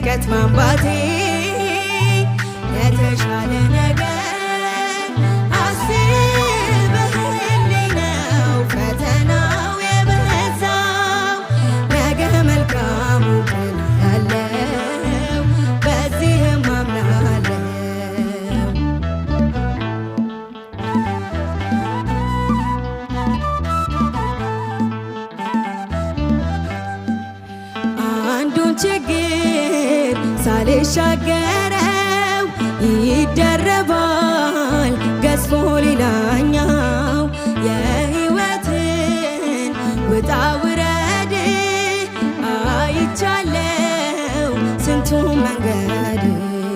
ጭንቀት ማንባቴ የተሻለ ነገር አስበህልኝ ነው ፈተናው የበዛው። ነገ መልካሙ ቀን ያለው በዚህም አምናለሁ። አንዱን ችግር ሳልሻገር